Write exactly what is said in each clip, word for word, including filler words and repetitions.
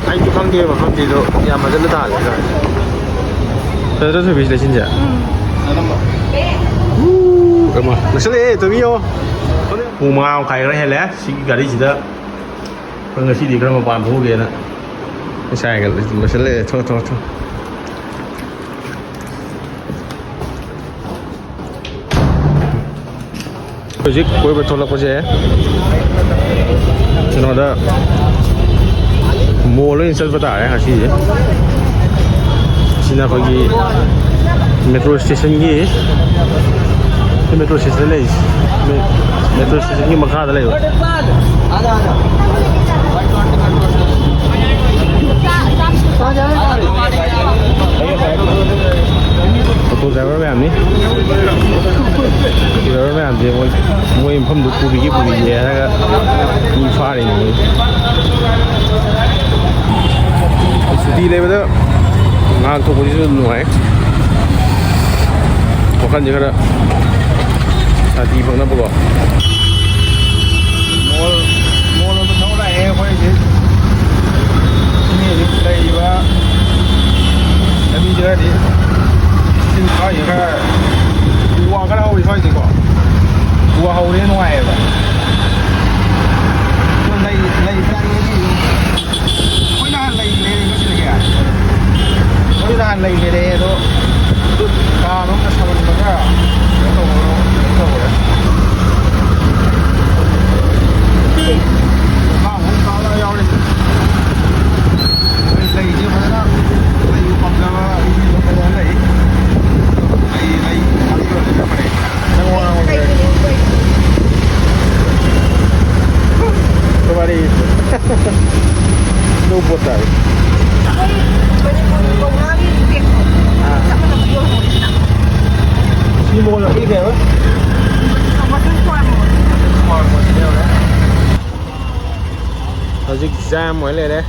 ꯑꯩꯁꯨ ꯈꯪꯗꯦ ꯃꯐꯝꯁꯤꯗꯣ, ꯌꯥꯝ ꯐꯖꯅ ꯇꯥꯜꯂꯦ꯫ ꯐꯖꯗ꯭ꯔꯣ ꯊꯣꯏꯕꯤ ꯁꯤ ꯂꯩꯁꯤꯟꯁꯦ? ꯎ, ꯑꯃ ꯅꯛꯁꯜꯂꯛꯑꯦ ꯊꯣꯏꯕꯤ, ꯌꯦꯡꯉꯣ꯫ ꯄꯨꯡ ꯃꯉꯥ ꯃꯈꯥꯏ ꯈꯔ ꯍꯦꯜꯂꯦ ꯁꯤꯒꯤ ꯒꯥꯔꯤꯁꯤꯗ꯫ ꯑꯩꯈꯣꯏ ꯉꯁꯤꯗꯤ ꯈꯔ ꯃꯄꯥꯟ ꯊꯣꯛꯎꯒꯦꯅ ꯏꯁꯥꯒ ꯂꯣꯏꯁꯤꯜꯂꯛꯑꯦ꯫ ꯊꯣꯛ, ꯊꯣꯛ, ꯊꯣꯛ꯫ ꯍꯧꯖꯤꯛ ꯀꯣꯏꯕ ꯊꯣꯛꯂꯛꯄꯁꯦ ꯀꯩꯅꯣꯗ, ꯃꯣꯜ ꯑꯣꯏꯅ ꯆꯠꯄ ꯇꯥꯔꯦ ꯉꯁꯤꯁꯦ꯫ ꯁꯤꯅ ꯑꯩꯈꯣꯏꯒꯤ ꯃꯦꯇ꯭ꯔꯣ ꯁ꯭ꯇꯦꯁꯟꯒꯤ, ꯃꯦꯇ꯭ꯔꯣ ꯁ꯭ꯇꯦꯁꯟ ꯂꯩ, ꯃꯦꯇ꯭ꯔꯣ ꯁ꯭ꯇꯦꯁꯟꯒꯤ ꯃꯈꯥꯗ ꯂꯩꯕ꯫ ꯑꯣꯇꯣ ꯗ꯭ꯔꯥꯏꯚꯔ ꯃꯌꯥꯝꯅꯤ꯫ ꯑꯣꯇꯣ ꯗ꯭ꯔꯥꯏꯚꯔ ꯃꯌꯥꯝꯁꯦ ꯃꯣꯏ, ꯃꯣꯏ ꯃꯐꯝꯗꯨ ꯄꯨꯕꯤꯒꯦ, ꯄꯨꯕꯤꯒꯦ ꯍꯥꯏꯔꯒ ꯃꯤ ꯐꯥꯔꯤꯅꯤ ꯃꯣꯏ꯫ ꯁꯨꯇꯤ ꯂꯩꯕꯗ ꯉꯥꯏꯍꯥꯛ ꯊꯣꯛꯄꯁꯤꯁꯨ ꯑꯗꯨꯝ ꯅꯨꯡꯉꯥꯏ꯫ ꯋꯥꯈꯜꯁꯦ ꯈꯔ ꯁꯥꯟꯇꯤ ꯐꯪꯅꯕꯀꯣ꯫ ꯃꯣꯜ, ꯃꯣꯜ ꯑꯃ ꯊꯧ ꯂꯥꯛꯑꯦ ꯑꯩꯈꯣꯏ ꯍꯧꯖꯤꯛ꯫ ꯁꯤꯅꯤ ꯍꯧꯖꯤꯛ ꯂꯩꯔꯤꯕ ꯂꯝꯕꯤꯁꯤꯗꯗꯤ ꯁꯤ ꯁ꯭ꯋꯥꯏꯁꯤ ꯈꯔ ꯎ ꯋꯥ ꯈꯔ ꯍꯧꯋꯤ ꯁ꯭ꯋꯥꯏꯁꯤꯀꯣ꯫ ꯎ ꯋꯥ ꯍꯧꯔꯦ ꯅꯨꯡꯉꯥꯏꯌꯦꯕ꯫ ꯑꯗꯣ ꯂꯩ, ꯂꯩ ꯆꯥꯅꯤꯡꯉꯗꯤ ꯑꯗꯨꯝ ꯑꯩꯈꯣꯏ ꯅꯍꯥꯟ ꯂꯩ ꯂꯩꯔꯛꯏ ꯁꯤꯗꯒꯤ꯫ ꯑꯩꯈꯣꯏ ꯅꯍꯥꯟ ꯂꯩ ꯂꯩꯔꯛꯑꯦ ꯑꯗꯣ ꯀꯥꯗꯣ ꯑꯝꯇ ꯁꯥꯃꯟꯕꯒ ꯀꯩꯅꯣ ꯇꯧꯕꯗꯣ, ꯀꯩꯅꯣ ꯇꯧꯈ꯭ꯔꯦ꯫ ꯂꯥꯡ ꯑꯃꯨꯛ ꯀꯥꯕ ꯌꯥꯎꯔꯤ꯫ ꯑꯩꯈꯣꯏ ꯂꯩꯁꯦ ꯐꯖꯅ, ꯂꯩ ꯄꯥꯝꯖꯕ ꯃꯤꯁꯨ ꯐꯖꯅ ꯂꯩ꯫ ꯂꯩ, ꯂꯩ ꯊꯥꯕꯤꯕ ꯂꯩꯕ ꯐꯔꯦ꯫ ꯅꯪ ꯋꯥ ꯉꯥꯡꯕ ꯀꯩ ꯂꯩ? ꯀꯩꯅꯣ ꯀꯩ? ꯀꯕꯥꯗꯤ꯫ ꯅꯣꯡ ꯄꯣꯠ ꯇꯥꯔꯦ꯫ ꯑꯩꯈꯣꯏ ꯃꯅꯤꯄꯨꯔꯒꯤ ꯀꯧꯅꯥꯒꯤ ꯕꯦꯒꯇꯣ ꯑꯥ꯫ ꯆꯞ ꯃꯥꯟꯅꯕ ꯌꯣꯜꯍꯧꯔꯤꯁꯤꯅ꯫ ꯁꯤ ꯃꯣꯜ ꯑꯩꯈꯣꯏꯒꯤ ꯀꯩ ꯍꯥꯏꯕ? ꯋꯥꯇꯔ ꯄꯥꯔꯛ ꯃꯣꯜ꯫ ꯍꯧꯖꯤꯛ ꯖꯥꯝ ꯑꯣꯏ ꯂꯩꯔꯦ꯫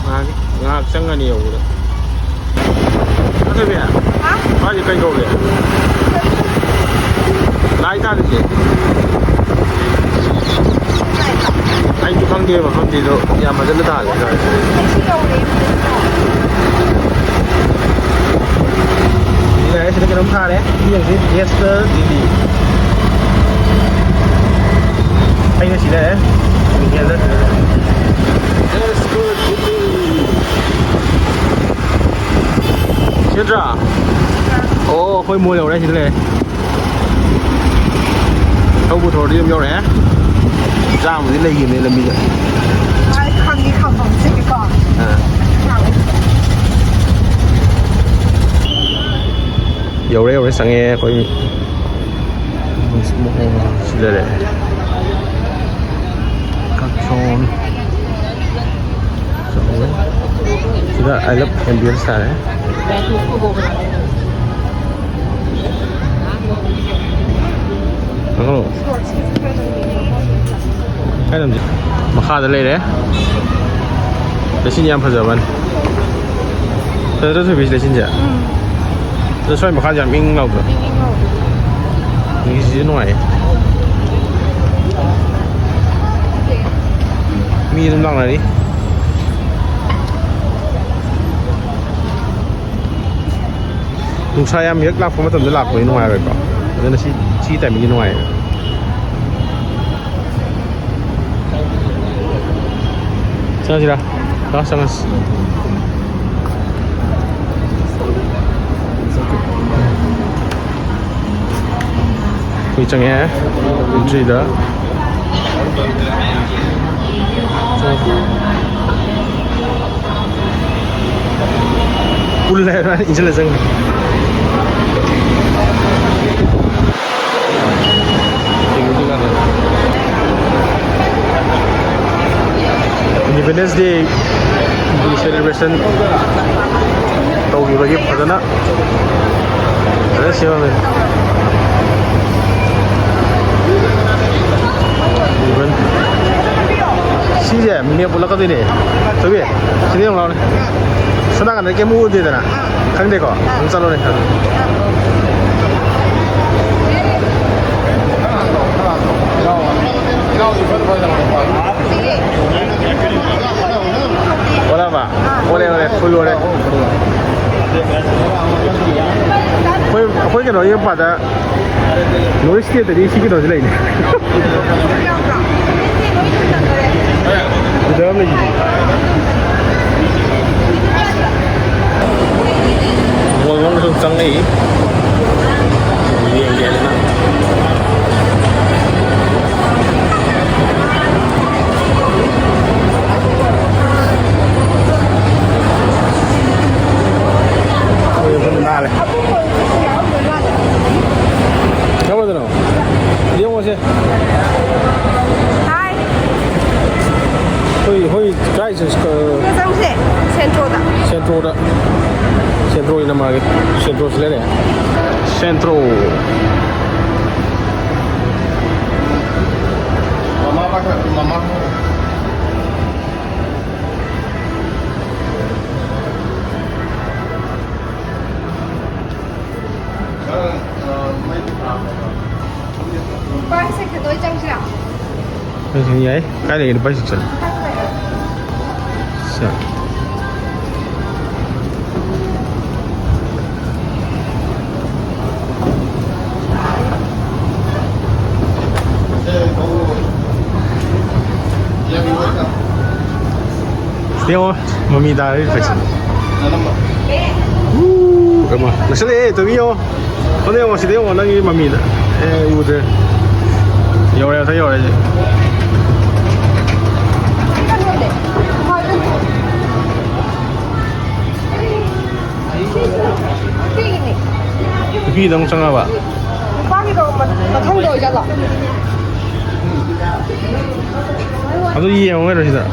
ꯉꯥꯏꯍꯥꯛ, ꯉꯥꯏꯍꯥꯛ ꯆꯪꯉꯅꯤ ꯌꯧꯕꯗ꯫ ꯑꯗꯨꯗꯤ ꯍꯥ? ꯃꯥꯁꯦ ꯀꯩ ꯀꯧꯒꯦ? ꯂꯥꯏ ꯊꯥꯟꯁꯦ꯫ ꯑꯩꯁꯨ ꯈꯪꯗꯦ ꯃꯐꯝꯁꯤꯁꯨ ꯌꯥꯝ ꯐꯖꯅ ꯇꯥꯜꯂꯦ ꯇꯧꯔꯤꯁꯦ꯫ ꯁꯤꯗ ꯀꯩꯅꯣꯝ ꯊꯥꯔꯦ꯫ ꯁꯤ ꯌꯦꯡꯁꯤ, ꯒꯦꯁꯇ ꯗꯤꯜꯂꯤ꯫ ꯑꯩꯅ ꯁꯤꯗ ꯂꯩꯔꯦ꯫ ꯃꯤꯡꯁꯦꯜꯗ꯫ ꯁꯤ ꯅꯠꯇ꯭ꯔꯥ? ꯑꯣ, ꯑꯩꯈꯣꯏ ꯃꯣꯜ ꯌꯧꯔꯦ, ꯁꯤꯗ ꯂꯩꯔꯦ꯫ ꯊꯧꯕꯨ ꯊꯧꯔꯗꯤ ꯑꯗꯨꯝ ꯌꯧꯔꯛꯑꯦ꯫ ꯖꯥꯝꯕꯨꯗꯤ ꯂꯩꯈꯤꯕꯅꯦ ꯂꯝꯕꯤꯗ꯫ ꯑꯩ ꯈꯪꯉꯤ ꯈꯪꯐꯝꯁꯤꯡꯁꯦꯀꯣ꯫ ꯑꯥ꯫ ꯌꯧꯔꯦ, ꯌꯧꯔꯦ, ꯆꯪꯉꯛꯑꯦ ꯑꯩꯈꯣꯏ꯫ ꯁꯤꯗ ꯂꯩꯔꯦ꯫ ꯀꯛꯆꯣꯡ꯫ ꯁꯤꯗ I love ambience ꯊꯥꯔꯦ꯫ ꯍꯜꯂꯣ꯫ ꯀꯥꯏ ꯂꯝꯁꯦ? ꯃꯈꯥꯗ ꯂꯩꯔꯦ꯫ ꯂꯩꯆꯤꯟ ꯌꯥꯝ ꯐꯖꯕꯅꯤ꯫ ꯐꯖꯗ꯭ꯔꯣ ꯊꯣꯏꯕꯤ ꯂꯩꯆꯤꯟꯁꯦ? ꯎꯝ꯫ ꯑꯗꯣ ꯁ꯭ꯋꯥꯏ ꯃꯈꯥꯁꯦ ꯌꯥꯝ ꯏꯪ ꯂꯥꯎꯗ꯭ꯔꯣ? ꯏꯪ ꯏꯪ ꯂꯥꯎꯋꯦ꯫ ꯅꯨꯡꯁꯤꯠꯁꯤꯁꯨ ꯅꯨꯡꯉꯥꯏꯌꯦ꯫ ꯃꯤ ꯑꯗꯨꯝ ꯂꯥꯛꯅꯔꯤ꯫ ꯅꯨꯡꯁꯥ ꯌꯥꯝ ꯍꯦꯛ ꯂꯥꯛꯄ ꯃꯇꯝꯗ ꯂꯥꯛꯄꯗꯤ ꯅꯨꯡꯉꯥꯏꯔꯣꯏꯀꯣ꯫ ꯑꯗꯨꯅ ꯁꯤ, ꯁꯤ ꯇꯥꯏꯃꯤꯡꯁꯦ ꯅꯨꯡꯉꯥꯏꯌꯦ꯫ ꯆꯪꯉꯁꯤꯔꯥ? ꯂꯥꯛꯑꯣ, ꯆꯪꯉꯁꯤ꯫ ꯑꯩꯈꯣꯏ ꯆꯪꯉꯛꯑꯦ꯫ Entry ꯗ꯫ ꯄꯨꯜꯂꯦ ꯍꯥꯏꯔ ꯏꯟꯁꯤꯜꯂ ꯆꯪꯉꯦ꯫ Independence Day ꯒꯤ celebration ꯇꯧꯈꯤꯕꯒꯤ ꯐꯖꯅ, ꯐꯖꯅ ꯁꯦꯝꯃꯝꯃꯦ꯫ Even ꯁꯤꯁꯦ ꯃꯦꯞ ꯎꯠꯂꯛꯀꯗꯣꯏꯅꯦ꯫ ꯊꯣꯏꯕꯤ, ꯁꯤꯗ ꯌꯦꯡꯉꯨ ꯂꯥꯎꯅꯦ꯫ ꯁꯣꯝ ꯅꯥꯀꯟꯗ ꯀꯩꯝ ꯎꯗꯦꯗꯅ? ꯈꯪꯗꯦꯀꯣ? ꯑꯗꯨꯝ ꯆꯠꯂꯣꯅꯦ꯫ ꯀꯩꯅꯣ, ꯏꯝꯐꯥꯜꯗ ꯅꯣꯔꯠ ꯏꯁ ꯁ꯭ꯇꯦꯠꯇꯗꯤ ꯁꯤ ꯀꯩꯅꯣꯁꯦ ꯂꯩꯅꯤ꯫ ꯁꯤꯗ ꯑꯃ ꯂꯩꯁꯤꯗꯤ꯫ ꯃꯣꯜ ꯃꯅꯨꯡꯗ ꯁꯨꯝ ꯆꯪꯉꯛꯏ꯫ ꯌꯦꯡꯒꯦꯅ꯫ ꯃꯣꯏ ꯁꯨꯝ ꯅꯥꯜꯂꯦ꯫ ꯀꯔꯝꯕꯗꯅꯣ? ꯌꯦꯡꯉꯣꯁꯦ꯫ ꯍꯣꯏ, ꯍꯣꯏ, ꯀꯥꯏ ꯆꯠꯁꯤ? ꯆꯪꯁꯦ꯫ ꯁꯦꯟꯇ꯭ꯔꯣꯗ꯫ ꯁꯦꯟꯇ꯭ꯔꯣꯗ꯫ ꯁꯦꯟꯇ꯭ꯔꯣꯒꯤ ꯅꯃꯥꯒꯤ꯫ ꯁꯦꯟꯇ꯭ꯔꯣꯁꯤ ꯂꯩꯔꯦ꯫ ꯁꯦꯟꯇ꯭ꯔꯣ꯫ ꯃꯃꯥ ꯄꯥꯈꯠ-, ꯃꯃꯥ꯫ ꯂꯨꯄꯥ ꯁꯦꯛꯁꯟꯗ ꯑꯣꯏ ꯆꯪꯁꯤꯔꯥ? ꯌꯥꯏ꯫ ꯀꯥꯏ ꯂꯩꯒꯦ ꯂꯨꯄꯥ ꯁꯦꯛꯁꯟ? ꯁꯦ꯫ ꯌꯦꯡꯉꯣ, ꯃꯃꯤ ꯇꯥꯔꯦ ꯐꯖꯅ꯫ ꯎ, ꯑꯃ ꯅꯛꯁꯜꯂꯛꯑꯦ, ꯇꯧꯕꯤ ꯌꯦꯡꯉꯣ꯫ ꯁꯣꯝꯗ ꯌꯦꯡꯉꯣ, ꯁꯤꯗ ꯌꯦꯡꯉꯣ, ꯅꯪꯒꯤ ꯃꯃꯤꯗ꯫ ꯑꯦ, ꯎꯗ꯭ꯔꯦ꯫ ꯌꯧꯔꯦ, ꯃꯊꯛ ꯌꯧꯔꯦ꯫ ꯅꯨꯄꯤꯒꯤꯗ ꯑꯃꯨꯛ ꯆꯪꯉꯕ? ꯅꯨꯄꯥꯒꯤꯗꯣ ꯃ-, ꯃꯊꯪꯗ ꯑꯣꯏꯖꯥꯠꯂꯣ? ꯑꯗꯨ ꯌꯦꯡꯉꯨ ꯀꯩꯅꯣ ꯁꯤꯗ꯫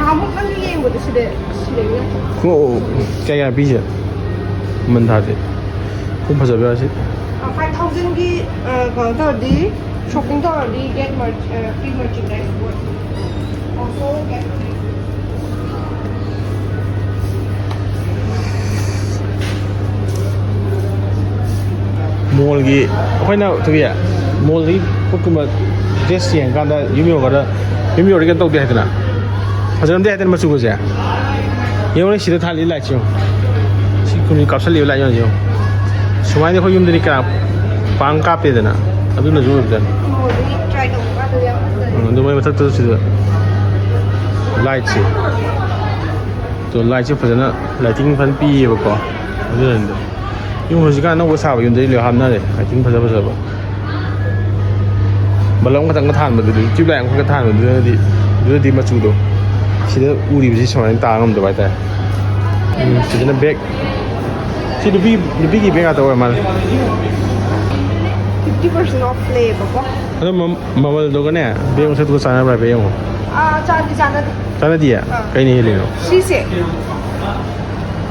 ꯅꯍꯥꯟꯃꯨꯛ ꯅꯪ ꯌꯦꯡꯕꯗꯣ ꯁꯤꯗ, ꯁꯤꯗꯒꯤ ꯅꯠꯇ꯭ꯔꯣ? ꯈꯣꯡꯎꯞ ꯀꯌꯥ ꯀꯌꯥ ꯄꯤꯁꯦ? ꯃꯃꯟ ꯊꯥꯁꯦ꯫ ꯈꯣꯡꯎꯞ ꯐꯖꯕ ꯌꯥꯎꯁꯤ꯫ ꯑ, five thousandꯒꯤ, ꯑ, ꯀꯩꯅꯣ ꯇꯧꯔꯗꯤ, shopping ꯇꯧꯔꯗꯤ get merch-, ꯑ, free merchandise꯫ Also get free꯫ ꯃꯣꯜꯒꯤ ꯑꯩꯈꯣꯏꯅ, ꯊꯣꯏꯕꯤ, ꯃꯣꯜꯗꯒꯤ ꯄꯣꯠꯀꯨꯝꯕ ꯗ꯭ꯔꯦꯁ ꯌꯦꯡꯉꯀꯥꯟꯗ ꯌꯨꯝ ꯌꯧꯔꯀꯥꯟꯗ, ꯌꯨꯝ ꯌꯧꯔꯗꯤ ꯀꯩꯅꯣ ꯇꯧꯗꯦ ꯍꯥꯏꯗꯅ? ꯐꯖꯔꯝꯗꯦ ꯍꯥꯏꯗꯅ ꯃꯆꯨꯒꯁꯦ꯫ ꯌꯦꯡꯉꯨꯅꯦ, ꯁꯤꯗ ꯊꯥꯜꯂꯤ ꯂꯥꯏꯠꯁꯦ ꯌꯦꯡꯉꯨ꯫ ꯁꯤ ꯈꯨꯟꯒꯤ ꯀꯥꯞꯁꯜꯂꯤꯕ ꯂꯥꯏꯠ ꯌꯦꯡꯉꯨ꯫ ꯁꯨꯃꯥꯏꯅ ꯑꯩꯈꯣꯏ ꯌꯨꯝꯗꯗꯤ ꯀꯌꯥ ꯄꯥꯡ ꯀꯥꯞꯇꯦꯗꯅ, ꯑꯗꯨꯅꯁꯨ ꯑꯣꯏꯕꯖꯥꯠꯅꯤ꯫ ꯎꯝ, ꯑꯗꯨ ꯃꯣꯏ ꯃꯊꯛꯇ ꯁꯤꯗ ꯂꯥꯏꯠꯁꯦ, ꯑꯗꯣ ꯂꯥꯏꯠꯁꯦ ꯐꯖꯅ, ꯂꯥꯏꯇꯤꯡ ꯐꯖꯅ ꯄꯤꯌꯦꯕꯀꯣ꯫ ꯑꯗꯨꯅꯅꯤꯗ꯫ ꯌꯨꯝ ꯍꯧꯖꯤꯛꯀꯥꯟ ꯑꯅꯧꯕ ꯁꯥꯕ ꯌꯨꯝꯗꯗꯤ ꯂꯣꯏ ꯍꯥꯞꯅꯔꯦ ꯂꯥꯏꯇꯤꯡ ꯐꯖ ꯐꯖꯕ꯫ ꯕꯂꯕ ꯈꯛꯇꯪꯒ ꯊꯥꯟꯕꯗꯨꯗꯤ, ꯇ꯭ꯌꯨꯕ ꯂꯥꯏꯠ ꯑꯃꯈꯛꯀ ꯊꯥꯟꯕꯗꯨꯅꯗꯤ, ꯑꯗꯨꯅꯗꯤ ꯃꯆꯨꯗꯣ ꯁꯤꯗ ꯎꯔꯤꯕꯁꯤ ꯁꯨꯃꯥꯏꯅ ꯇꯥ ꯉꯝꯗꯕ ꯍꯥꯏꯇꯥꯔꯦ꯫ ꯎꯝ, ꯁꯤꯗꯅ ꯕꯦꯛ꯫ ꯁꯤ ꯅꯨꯄꯤ, ꯅꯨꯄꯤꯒꯤ ꯕꯦꯛ ꯉꯥꯛꯇ ꯑꯣꯏꯔ ꯃꯥꯜꯂꯦ꯫ Fifty percent off ꯂꯩꯌꯦꯕꯀꯣ꯫ ꯑꯗꯣ ꯃ-, ꯃꯃꯜꯗꯨꯒꯅꯦ ꯕꯦꯛ ꯃꯁꯛꯇꯨꯒ ꯆꯥꯟꯅꯕ꯭ꯔꯥ ꯍꯥꯏꯐꯦꯠ ꯌꯦꯡꯉꯣ꯫ ꯑꯥ, ꯆꯥꯟꯗꯤ ꯆꯥꯟꯅꯗꯦ꯫ ꯆꯥꯟꯅꯗꯤꯌꯦ? ꯑꯥ꯫ ꯀꯩꯅ ꯍꯦꯜꯂꯤꯅꯣ? ꯁꯤꯁꯦ,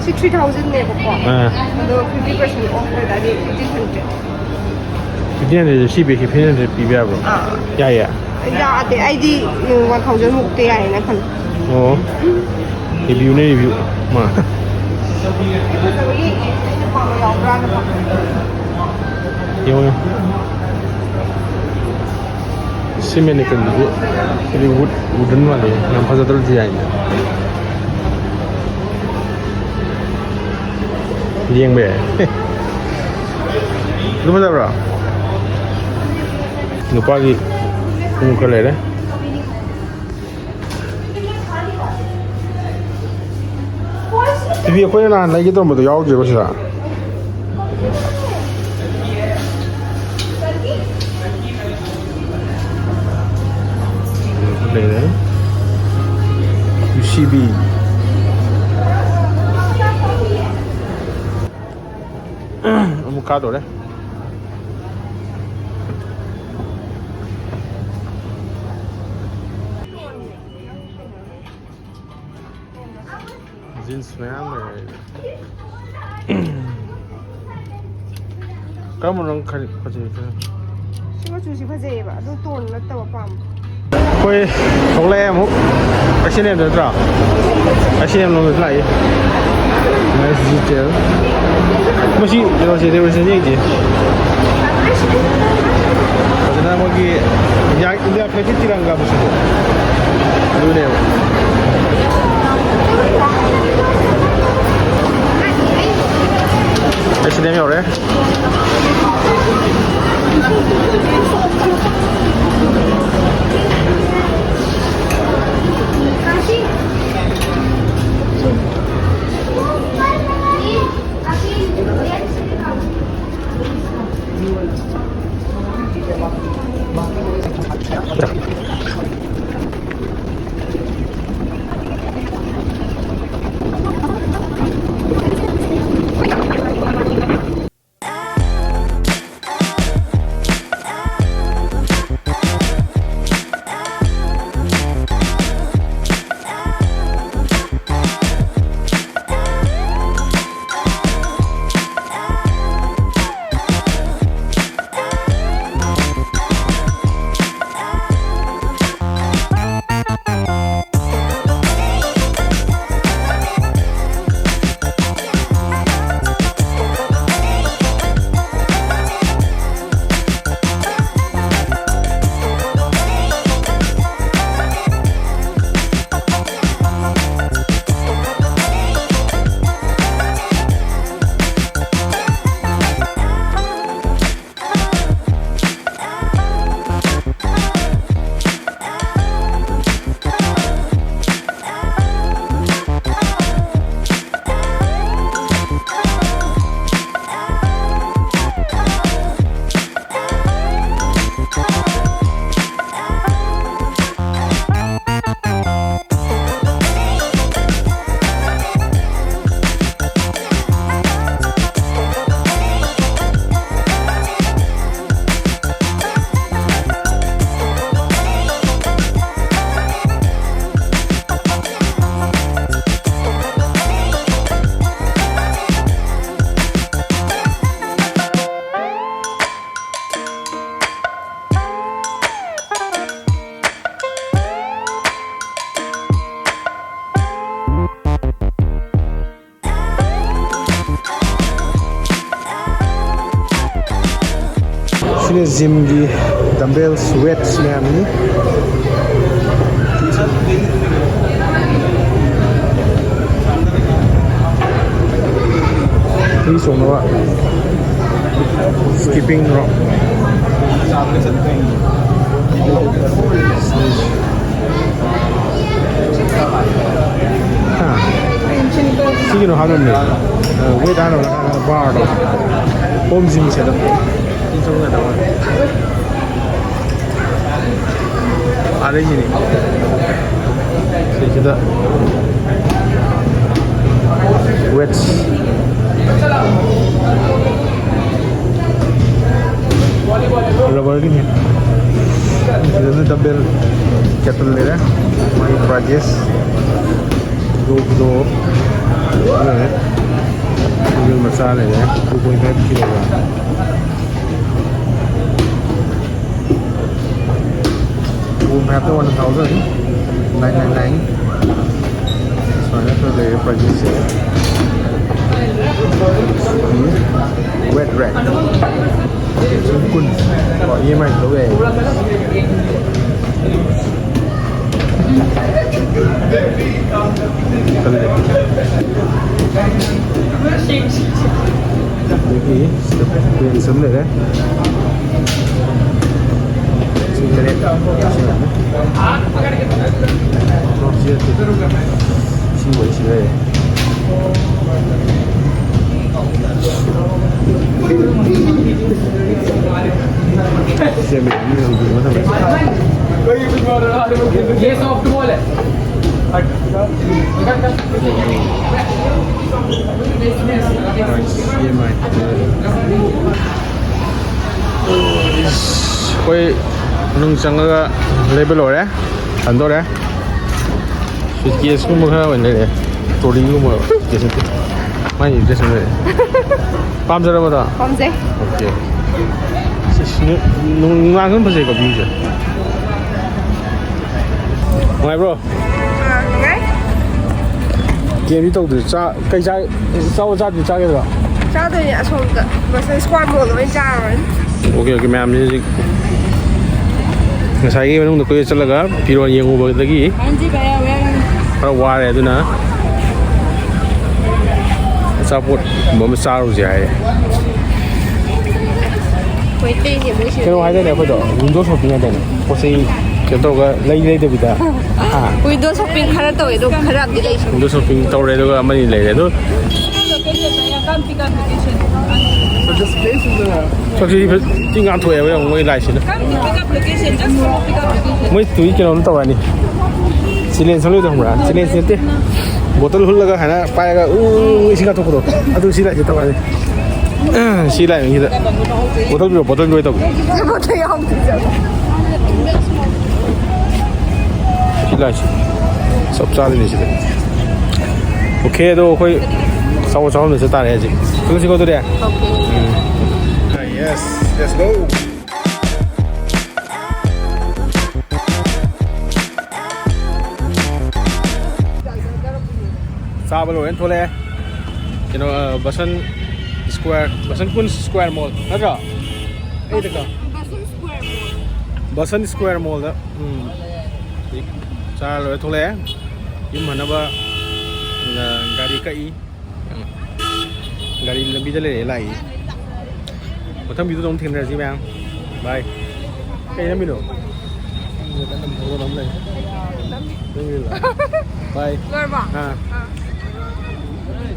ꯁꯤ three thousand ꯅꯦꯕꯀꯣ꯫ ꯑꯥ꯫ ꯑꯗꯣ fifty percent off ꯑꯣꯏꯇꯥꯔꯗꯤ fifteen hundred꯫ Fifteen hundred, ꯁꯤ ꯕꯦꯛꯁꯤ fifteen hundred ꯄꯤꯕ ꯌꯥꯕ꯭ꯔꯣ? ꯑꯥ꯫ ꯌꯥꯏꯌꯦ? ꯌꯥꯗꯦ, ꯑꯩꯗꯤ, ꯎꯝ, one thousand ꯃꯨꯛꯇꯤ ꯌꯥꯏꯌꯦꯅ ꯈꯜꯂꯦ꯫ ꯑꯣ꯫ Review ꯅꯦ, review꯫ ꯃꯥ꯫ ꯐꯖꯕꯒꯤ ꯑꯩꯅ ꯄꯥꯝꯕ ꯌꯥꯎꯕ꯭ꯔꯥꯅ ꯄꯥꯝꯕ꯫ ꯌꯦꯡꯉꯣ, ꯌꯦꯡꯉꯣ꯫ ꯁꯤ ꯃꯦꯅꯤꯀꯟꯗꯨꯗꯤ ꯁꯤꯗꯤ wood, wooden ꯃꯥꯜꯂꯦ꯫ ꯌꯥꯝ ꯐꯖꯗ꯭ꯔꯣ design ꯗꯣ? ꯌꯦꯡꯕ ꯌꯥꯏ꯫ ꯑꯗꯨ ꯐꯖꯕ꯭ꯔꯣ? ꯅꯨꯄꯥꯒꯤ ꯈꯣꯡꯎꯞ ꯈꯔ ꯂꯩꯔꯦ꯫ ꯇꯤꯚꯤ ꯑꯩꯈꯣꯏꯅ ꯅꯍꯥꯟ ꯂꯩꯒꯦ ꯇꯧꯔꯝꯕꯗꯣ ꯌꯥꯎꯗ꯭ꯔꯤꯕ ꯁꯤꯗ? ꯂꯩꯔꯦ꯫ U C B. ꯑꯃꯨꯛ ꯀꯥꯗꯣꯔꯦ꯫ Jeans ꯃꯌꯥꯝ ꯂꯩꯔꯦ꯫ ꯀꯔꯝꯕꯅꯣ ꯅꯪ ꯈꯜꯂꯤ? ꯐꯖꯩ ꯈꯜꯂꯤ꯫ ꯁꯤ ꯃꯆꯨꯁꯤ ꯐꯖꯩꯌꯦꯕ, ꯑꯗꯨ ꯇꯣꯟ ꯅꯠꯇꯕ ꯄꯥꯝꯕ꯫ ꯑꯩꯈꯣꯏ ꯊꯣꯛꯂꯛꯑꯦ ꯑꯃꯨꯛ꯫ ꯑꯦꯁ ꯑꯦꯟ ꯑꯦꯝꯗ ꯅꯠꯇ꯭ꯔꯣ? ꯑꯦꯁ ꯑꯦꯟ ꯑꯦꯝ ꯂꯣꯝꯗꯁꯨ ꯂꯥꯛꯏ꯫ Nice detail꯫ ꯃꯁꯤ ꯀꯩꯅꯣꯁꯦ, decoration ꯌꯦꯡꯁꯦ꯫ ꯐꯖꯅ ꯃꯣꯏꯒꯤ ꯏꯟꯗꯤꯌꯥ, ꯏꯟꯗꯤꯌꯥ flag ꯀꯤ ꯇꯤꯔꯪꯒꯥ ꯃꯆꯨꯗꯣ꯫ ꯑꯗꯨꯅꯦꯕ꯫ ꯌꯧꯔꯦ꯫ ꯁꯤꯅ ꯖꯤꯝꯒꯤ dumbbells, weights ꯃꯌꯥꯝꯅꯤ꯫ ꯃꯤ ꯁꯣꯛꯅꯕ ꯁ꯭ꯀꯤꯞꯄꯤꯡ ꯔꯣꯞ꯫ ꯍꯥ? ꯁꯤ ꯀꯩꯅꯣ ꯍꯥꯞꯅꯕꯅꯦ꯫ ꯋꯦꯠ ꯍꯥꯞꯅꯕ ꯕꯥꯔꯗꯣ꯫ ꯍꯣꯝ ꯖꯤꯝꯁꯦ ꯑꯗꯨꯝ ꯏꯟꯊꯣꯛꯅꯗꯕ꯫ ꯑꯥꯗꯩꯁꯤꯅꯤ꯫ ꯁꯤꯁꯤꯗ ꯋꯦꯠꯁ꯫ ꯔꯕꯔꯒꯤꯅꯤ꯫ ꯁꯤꯗꯅ ꯗꯝꯕꯦꯜ ꯀꯦꯇꯜ ꯂꯩꯔꯦ꯫ ꯃꯥꯒꯤ ꯄ꯭ꯔꯥꯏꯖꯦꯁ꯫ ꯀꯤꯂꯣ, ꯀꯤꯂꯣ ꯂꯩꯔꯦ꯫ ꯗꯝꯕꯦꯜ ꯃꯆꯥ ꯂꯩꯔꯦ꯫ Two point five kilogram. Two ꯐꯥꯏꯚꯇ one thousand nine nine nine꯫ ꯁꯨꯃꯥꯏꯅ ꯈꯔ ꯂꯩꯔꯦ ꯄ꯭ꯔꯥꯏꯖꯦꯁꯁꯦ꯫ Weight rack. ꯂꯤꯁꯤꯡ ꯀꯨꯟ꯫ ꯀꯣ, ꯏ ꯑꯦꯝ ꯑꯥꯏ ꯂꯧ ꯌꯥꯏꯌꯦ꯫ ꯈꯜꯂꯦ꯫ ꯑꯗꯒꯤ ꯁꯤꯗ ꯄꯦꯟꯁ ꯑꯃ ꯂꯩꯔꯦ꯫ ꯂꯤꯁꯤꯡ ꯇꯔꯦꯠ꯫ ꯁꯤ ꯌꯥꯅꯤ꯫ ꯁꯤ ꯅꯠꯇꯦ꯫ ꯁꯤ ꯋꯥꯔꯤ ꯁꯤ ꯂꯩꯔꯦ꯫ ꯁꯦꯝꯃꯦ꯫ ꯃꯤ ꯍꯧꯖꯤꯛ ꯃꯊꯪ꯫ ये सॉफ्ट बॉल है। ꯑꯩꯈꯣꯏ ꯃꯅꯨꯡ ꯆꯪꯉꯒ ꯂꯩꯕ ꯂꯣꯏꯔꯦ, ꯍꯟꯗꯣꯔꯦ꯫ ꯁꯨꯠꯀꯦꯁꯀꯨꯝꯕ ꯈꯔ ꯑꯣꯏꯅ ꯂꯩꯔꯦ, ꯇ꯭ꯔꯣꯂꯤꯒꯨꯝꯕ꯫ ꯁꯨꯠꯀꯦꯁ ꯅꯠꯇꯦ, ꯃꯥꯏ ꯗ꯭ꯔꯦꯁ ꯑꯣꯏꯅ ꯂꯩꯔꯦ꯫ ꯄꯥꯝꯖꯔꯕꯗꯣ? ꯄꯥꯝꯖꯩ꯫ ꯑꯣꯀꯦ꯫ ꯁꯤꯁ, ꯅꯨꯡ-, ꯅꯨꯡ-, ꯅꯨꯡꯗꯥꯡꯁꯨ ꯑꯗꯨꯝ ꯐꯖꯩꯀꯣ ꯚ꯭ꯌꯨꯁꯦ꯫ ꯅꯨꯡꯉꯥꯏꯕ꯭ꯔꯣ? ꯑꯥ, ꯅꯨꯡꯉꯥꯏ꯫ ꯀꯦꯝꯗꯤ ꯇꯧꯗ꯭ꯔꯤ꯫ ꯆꯥ-, ꯀꯩ ꯆꯥ-, ꯆꯥꯕ ꯆꯥꯗ꯭ꯔꯤ ꯆꯥꯒꯗ꯭ꯔꯣ? ꯆꯥꯗꯣꯏꯅꯦ ꯑꯁꯣꯝꯗ꯫ ꯃꯁꯜ ꯁ꯭ꯀ꯭ꯋꯥꯠ ꯃꯣꯜꯗ ꯑꯣꯏꯅ ꯆꯥꯔꯨꯔꯅꯤ꯫ ꯑꯣꯀꯦ, ꯑꯣꯀꯦ, ꯃꯌꯥꯝꯁꯦ ꯍꯧꯖꯤꯛ ꯉꯁꯥꯏꯒꯤ ꯃꯅꯨꯡꯗ ꯀꯣꯏꯆꯠ ꯆꯠꯂꯒ ꯐꯤꯔꯣꯜ ꯌꯦꯡꯉꯨꯕꯗꯒꯤ ꯈꯔ ꯋꯥꯔꯦ, ꯑꯗꯨꯅ ꯑꯆꯥꯄꯣꯠꯀꯨꯝꯕ ꯑꯃ ꯆꯥꯔꯨꯁꯦ ꯍꯥꯏꯌꯦ꯫ ꯃꯩꯇꯩꯅꯦ ꯃꯣꯏꯁꯦ꯫ ꯀꯩꯅꯣ ꯍꯥꯏꯗꯥꯏꯅꯦ ꯑꯩꯈꯣꯏꯗꯣ, window shopping ꯍꯥꯏꯗꯥꯏꯅꯦ? ꯄꯣꯠ ꯆꯩ ꯀꯩꯅꯣ ꯇꯧꯔꯒ ꯂꯩ ꯂꯩꯗꯕꯤꯗ꯫ ꯍꯥ? Window shopping ꯈꯔ ꯇꯧꯋꯦ ꯑꯗꯣ ꯈꯔ ꯑꯃꯗꯤ ꯂꯩꯁꯨ꯫ Window shopping ꯇꯧꯔꯦ ꯑꯗꯨꯒ ꯑꯃꯅꯤ ꯂꯩꯔꯦ ꯑꯗꯣ꯫ ꯆꯥꯛꯁꯤ ꯊꯤ ꯉꯥꯟꯊꯣꯛꯑꯦꯕ ꯌꯦꯡꯉꯣ ꯃꯣꯏ ꯂꯥꯏꯠꯁꯤꯅ꯫ ꯃꯣꯏ ꯇꯨꯏ ꯀꯩꯅꯣꯝ ꯇꯧꯔꯅꯤ꯫ Challenge ꯑꯃ ꯂꯩꯕꯗꯣ ꯈꯪꯕ꯭ꯔꯥ? Challenge ꯅꯠꯇꯦ꯫ Bottle ꯍꯨꯜꯂꯒ ꯍꯥꯏꯅ ꯄꯥꯏꯔꯒ ꯎ, ꯎ, ꯎ, ꯏꯁꯤꯡ ꯀꯥꯞꯊꯣꯛꯄꯗꯣ꯫ ꯑꯗꯨ ꯁꯤ ꯂꯥꯛꯏꯁꯦ ꯇꯧꯔꯅꯤ꯫ ꯁꯤ ꯂꯥꯛꯏ ꯃꯤꯁꯤꯗ꯫ Bottle ꯄꯤꯔꯣ, bottle ꯄꯤꯔꯣ ꯇꯧꯒꯦ꯫ Bottle ꯌꯥꯎꯗꯦ꯫ ꯁꯤ ꯂꯥꯛꯏꯁꯦ꯫ ꯆꯞ ꯆꯥꯗꯣꯏꯅꯤ ꯁꯤꯗ꯫ Okay, ꯑꯗꯣ ꯑꯩꯈꯣꯏ ꯑꯆꯥꯄꯣꯠ ꯆꯥꯐꯝꯗ ꯆꯠ ꯇꯥꯔꯦ ꯍꯧꯖꯤꯛ꯫ ꯆꯠꯂꯁꯤꯀꯣ ꯑꯗꯨꯗꯤ? Okay. Um. Yes, let's go. ꯆꯥꯕ ꯂꯣꯏꯔꯦꯅ ꯊꯣꯛꯂꯛꯑꯦ꯫ ꯀꯩꯅꯣ, ꯑ, ꯕꯁꯟ Square, ꯕꯁꯟ ꯀꯨꯟꯖ Square Mall ꯅꯠꯇ꯭ꯔꯣ? ꯑꯩꯗꯀꯣ꯫ ꯕꯁꯟ Square Mall꯫ ꯕꯁꯟ Square Mall ꯗ, ꯎꯝ, ꯆꯥ ꯂꯣꯏꯔ ꯊꯣꯛꯂꯛꯑꯦ꯫ ꯌꯨꯝ ꯍꯟꯅꯕ, ꯑ, ꯒꯥꯔꯤ ꯀꯛꯏ꯫ ꯒꯥꯔꯤ ꯂꯝꯕꯤꯗ ꯂꯩꯔꯦ ꯂꯥꯛꯏ꯫ ꯃꯊꯪ video ꯗ ꯑꯃꯨꯛ ꯊꯦꯡꯅꯔꯁꯤ ꯃꯌꯥꯝ꯫ Bye. ꯀꯩ ꯅꯝꯃꯤꯅꯣ? ꯅꯪꯒꯤꯔꯣ? Bye. ꯂꯣꯏꯔꯕꯣ? ꯑꯥ꯫ ꯑꯥ꯫